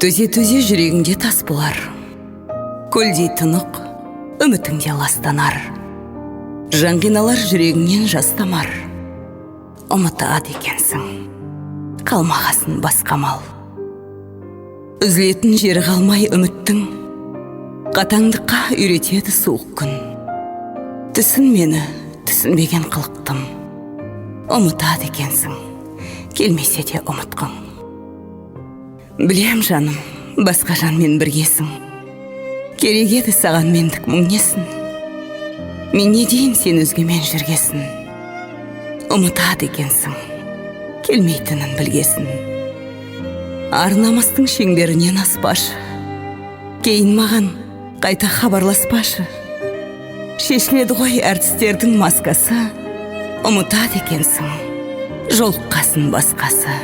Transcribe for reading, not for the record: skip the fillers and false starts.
Төзе төзе жүрегіңде тас болар, көлдей тұнық үмітің де ластанар. Жан қиналар, жүрегіңнен жас тамар. Ұмытады екенсің, қалмағасын басқа мал. Үзілетін жері қалмай үміттің, қатаңдыққа үйретеді суық күн. Түсін мені, түсінбеген қылықтым. Ұмытады екенсің, келмесе де ұмытқың. Білем, жаным, басқа жанмен біргесің. Керек еді саған мендік мұң несін? Мен не дейін сен өзгемен жүргесін? Ұмытады екенсің, келмейтінін білгесін. Ар намыстың шеңберінен аспашы. Кейін маған қайта хабарласпашы. Шешіледі ғой әртістердің маскасы. Ұмытады екенсің, жолыққасын басқасы.